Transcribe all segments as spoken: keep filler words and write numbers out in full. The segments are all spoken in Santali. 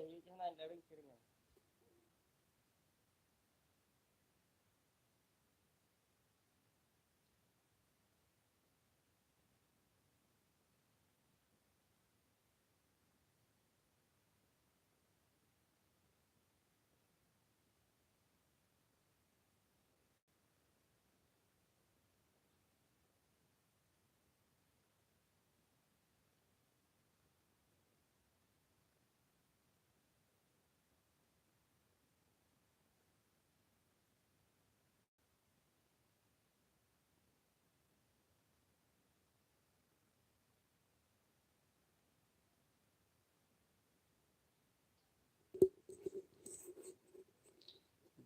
ᱦᱤᱡᱩᱜ ᱡᱟᱦᱟᱱᱟᱜ ᱞᱟᱹᱰᱩᱧ ᱠᱤᱨᱤᱧᱟ᱾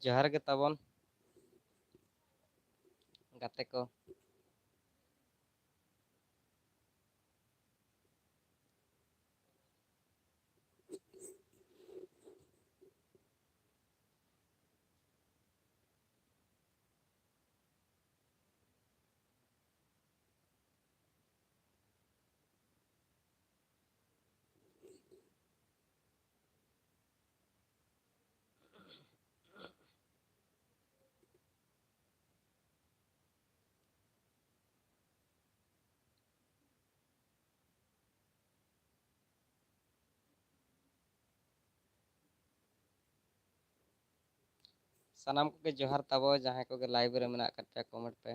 ᱡᱚᱦᱟᱨ ᱜᱮ ᱛᱟᱵᱚᱱ ᱜᱟᱛᱮ ᱠᱚ᱾ ᱥᱟᱱᱟᱢ ᱠᱚᱜᱮ ᱡᱚᱦᱟᱨ ᱛᱟᱵᱚ, ᱡᱟᱦᱟᱸᱭ ᱠᱚᱜᱮ live ᱨᱮ ᱢᱮᱱᱟᱜ ᱟᱠᱟᱫ ᱯᱮᱭᱟ, comment ᱯᱮ᱾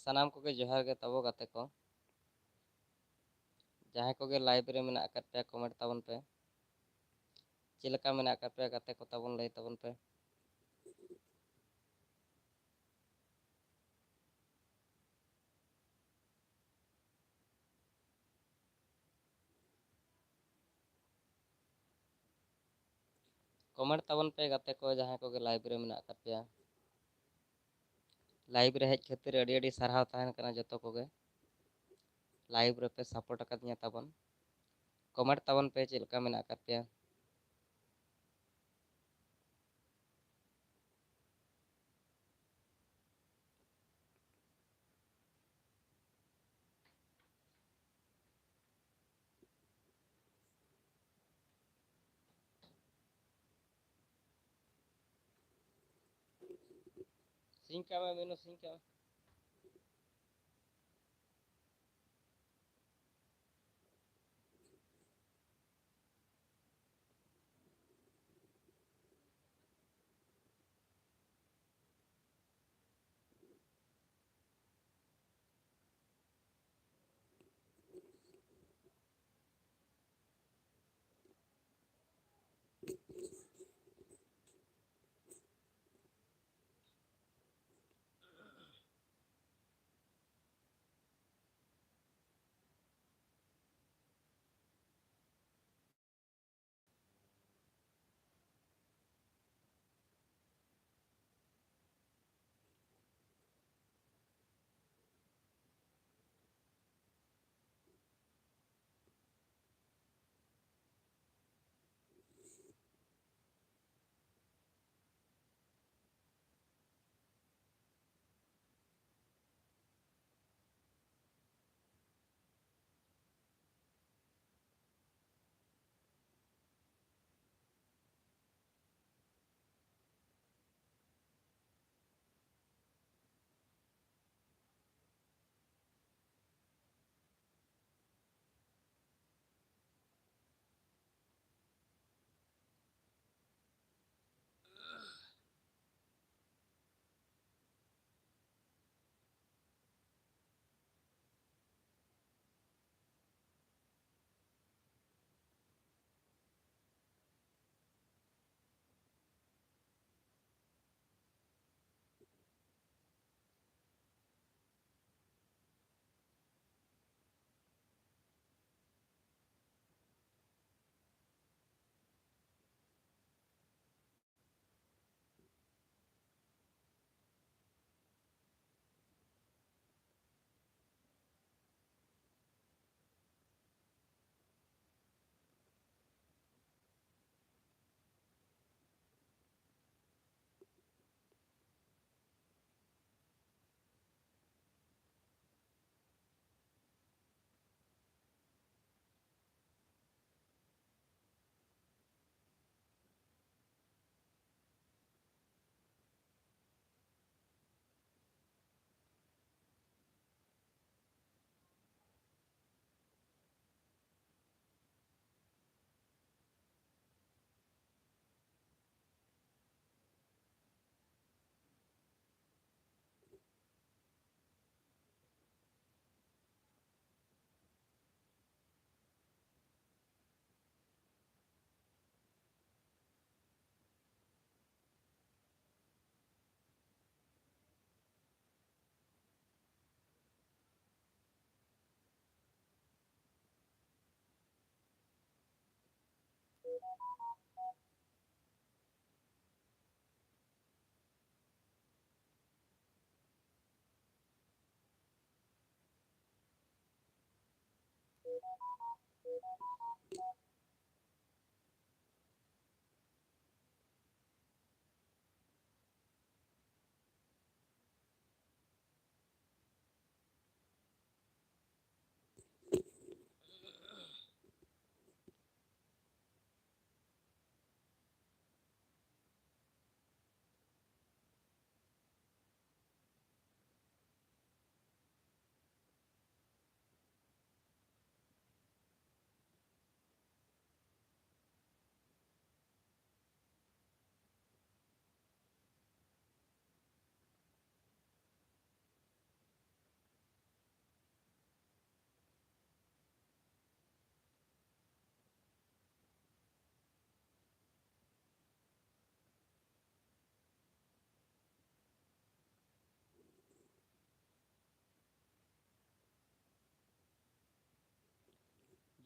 ᱥᱟᱱᱟᱢ ᱠᱚᱜᱮ ᱡᱚᱦᱟᱨ ᱜᱮ ᱛᱟᱵᱚ ᱜᱟᱛᱮ ᱠᱚ᱾ ᱡᱟᱦᱟᱸᱭ ᱠᱚᱜᱮ live ᱨᱮ ᱢᱮᱱᱟᱜ ᱟᱠᱟᱫ ᱯᱮᱭᱟ, comment ᱛᱟᱵᱚᱱ ᱯᱮ᱾ ᱪᱮᱫ ᱞᱮᱠᱟ ᱢᱮᱱᱟᱜ ᱟᱠᱟᱫ ᱯᱮᱭᱟ ᱜᱟᱛᱮ ᱠᱚ ᱛᱟᱵᱚᱱ, ᱞᱟᱹᱭ ᱛᱟᱵᱚᱱ ᱯᱮ᱾ Comment ᱛᱟᱵᱚᱱ ᱯᱮ ᱜᱟᱛᱮ ᱠᱚ, ᱡᱟᱦᱟᱸᱭ ᱠᱚᱜᱮ live ᱨᱮ ᱢᱮᱱᱟᱜ ᱟᱠᱟᱫ ᱯᱮᱭᱟ᱾ Live ᱨᱮ ᱦᱮᱡ ᱠᱷᱟᱹᱛᱤᱨ ᱟᱹᱰᱤ ᱟᱹᱰᱤ ᱥᱟᱨᱦᱟᱣ ᱛᱟᱦᱮᱱ ᱠᱟᱱᱟ ᱡᱚᱛᱚ ᱠᱚᱜᱮ᱾ Live ᱨᱮᱯᱮ support ᱟᱠᱟᱫᱤᱧᱟ ᱛᱟᱵᱚᱱ᱾ Comment ᱛᱟᱵᱚᱱ ᱯᱮ ᱪᱮᱫ ᱞᱮᱠᱟ ᱢᱮᱱᱟᱜ ᱟᱠᱟᱫ ᱯᱮᱭᱟ᱾ ᱥᱤᱧ ᱠᱟᱜ ᱢᱮ ᱢᱤᱱᱩ, ᱥᱤᱧ ᱠᱟᱜ ᱢᱮ᱾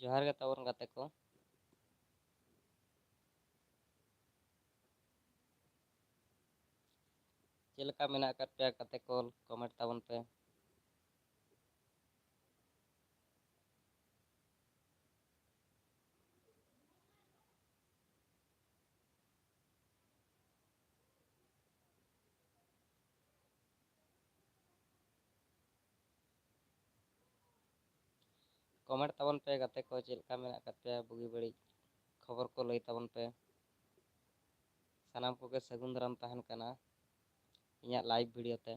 ᱡᱚᱦᱟᱨ ᱜᱮ ᱛᱟᱵᱚᱱ ᱜᱟᱛᱮ ᱠᱚ᱾ ᱪᱮᱫ ᱞᱮᱠᱟ ᱢᱮᱱᱟᱜ ᱟᱠᱟᱫ ᱯᱮᱭᱟ ᱜᱟᱛᱮ ᱠᱚ? ᱠᱚᱢᱮᱱᱴ ᱛᱟᱵᱚᱱ ᱯᱮ᱾ ᱠᱚᱢᱮᱱᱴ ᱛᱟᱵᱚᱱ ᱯᱮ ᱜᱟᱛᱮ ᱠᱚ, ᱪᱮᱫ ᱞᱮᱠᱟ ᱢᱮᱱᱟᱜ ᱟᱠᱟᱫ ᱯᱮᱭᱟ? ᱵᱩᱜᱤ ᱵᱟᱹᱲᱤᱡ ᱠᱷᱚᱵᱚᱨ ᱠᱚ ᱞᱟᱹᱭ ᱛᱟᱵᱚᱱ ᱯᱮ᱾ ᱥᱟᱱᱟᱢ ᱠᱚᱜᱮ ᱥᱟᱹᱜᱩᱱ ᱫᱟᱨᱟᱢ ᱛᱟᱦᱮᱱ ᱠᱟᱱᱟ ᱤᱧᱟᱹᱜ ᱞᱟᱭᱤᱵᱷ ᱵᱷᱤᱰᱤᱭᱳ ᱛᱮ᱾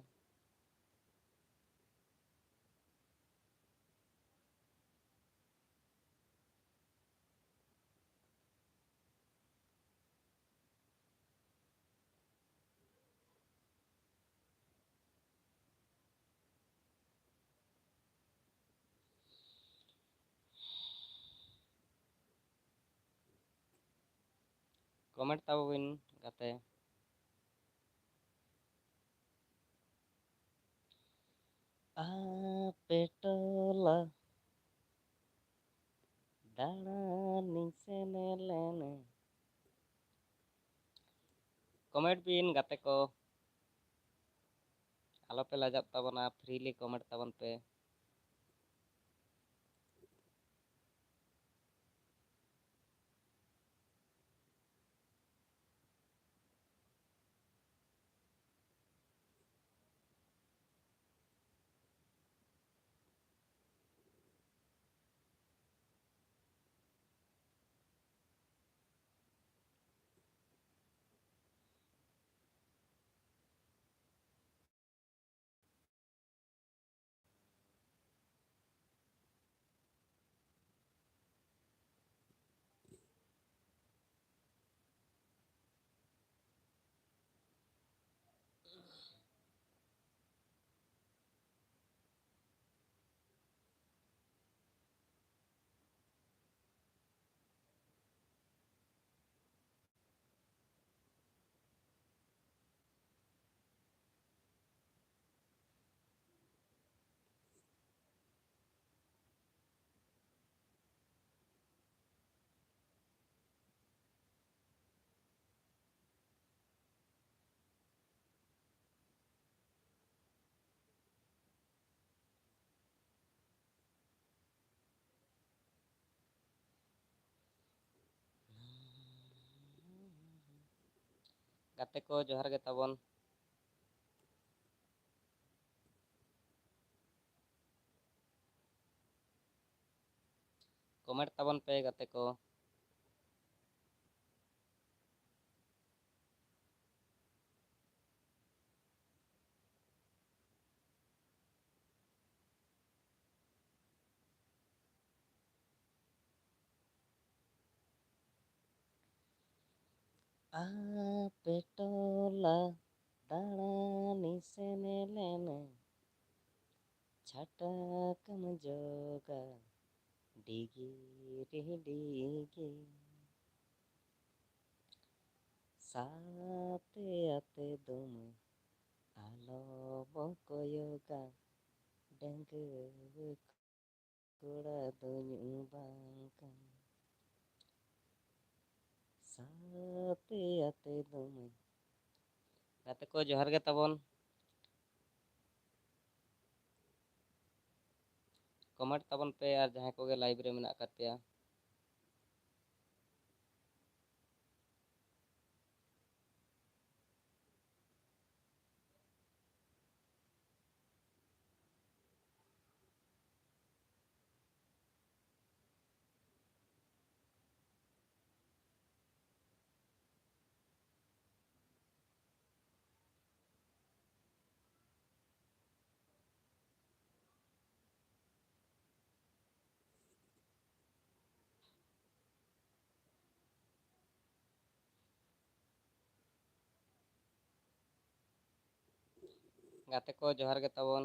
ᱠᱚᱢᱮᱱᱴ ᱛᱟᱵᱚ ᱵᱤᱱ ᱜᱟᱛᱮ᱾ ᱟᱯᱮ ᱴᱚᱞᱟ ᱫᱟᱬᱟᱱᱤᱧ ᱥᱮᱱ ᱞᱮᱱᱟ᱾ ᱠᱚᱢᱮᱱᱴ ᱵᱤᱱ ᱜᱟᱛᱮ ᱠᱚ, ᱟᱞᱚᱯᱮ ᱞᱟᱡᱟᱜ ᱛᱟᱵᱚᱱᱟ, ᱯᱷᱨᱤᱞᱤ ᱠᱚᱢᱮᱱᱴ ᱛᱟᱵᱚᱱ ᱯᱮ᱾ ᱜᱟᱛᱮ ᱠᱚ, ᱡᱚᱦᱟᱨ ᱜᱮ ᱛᱟᱵᱚᱱ᱾ ᱠᱚᱢᱮᱱᱴ ᱛᱟᱵᱚᱱ ᱯᱮ ᱜᱟᱛᱮ ᱠᱚ᱾ ᱟᱯᱮ ᱴᱚᱞᱟ ᱫᱟᱬᱟᱱᱤᱧ ᱥᱮᱱ ᱞᱮᱱᱟ, ᱪᱷᱟᱴᱟ ᱠᱟᱢ ᱡᱚᱜᱟ ᱰᱤᱜᱤ ᱨᱮ ᱰᱤᱜᱤ᱾ ᱥᱟᱛᱮ ᱟᱛᱮ ᱫᱚᱢᱮ ᱟᱞᱚ ᱵᱚ ᱠᱚᱭᱚᱜᱟ, ᱰᱟᱺᱜᱩᱣᱟᱹ ᱠᱚᱲᱟ ᱫᱚ ᱧᱩ ᱵᱟᱝ ᱠᱟᱱᱟ᱾ ᱥᱟᱛᱮ ᱟᱛᱮ ᱫᱚᱢᱮ᱾ ᱜᱟᱛᱮ ᱠᱚ, ᱡᱚᱦᱟᱨ ᱜᱮ ᱛᱟᱵᱚᱱ᱾ ᱠᱚᱢᱮᱱᱴ ᱛᱟᱵᱚᱱ ᱯᱮ ᱟᱨ ᱡᱟᱦᱟᱸᱭ ᱠᱚᱜᱮ ᱞᱟᱭᱤᱵᱷ ᱨᱮ ᱢᱮᱱᱟᱜ ᱟᱠᱟᱫ ᱯᱮᱭᱟ᱾ ᱜᱟᱛᱮ ᱠᱚ, ᱡᱚᱦᱟᱨ ᱜᱮ ᱛᱟᱵᱚᱱ᱾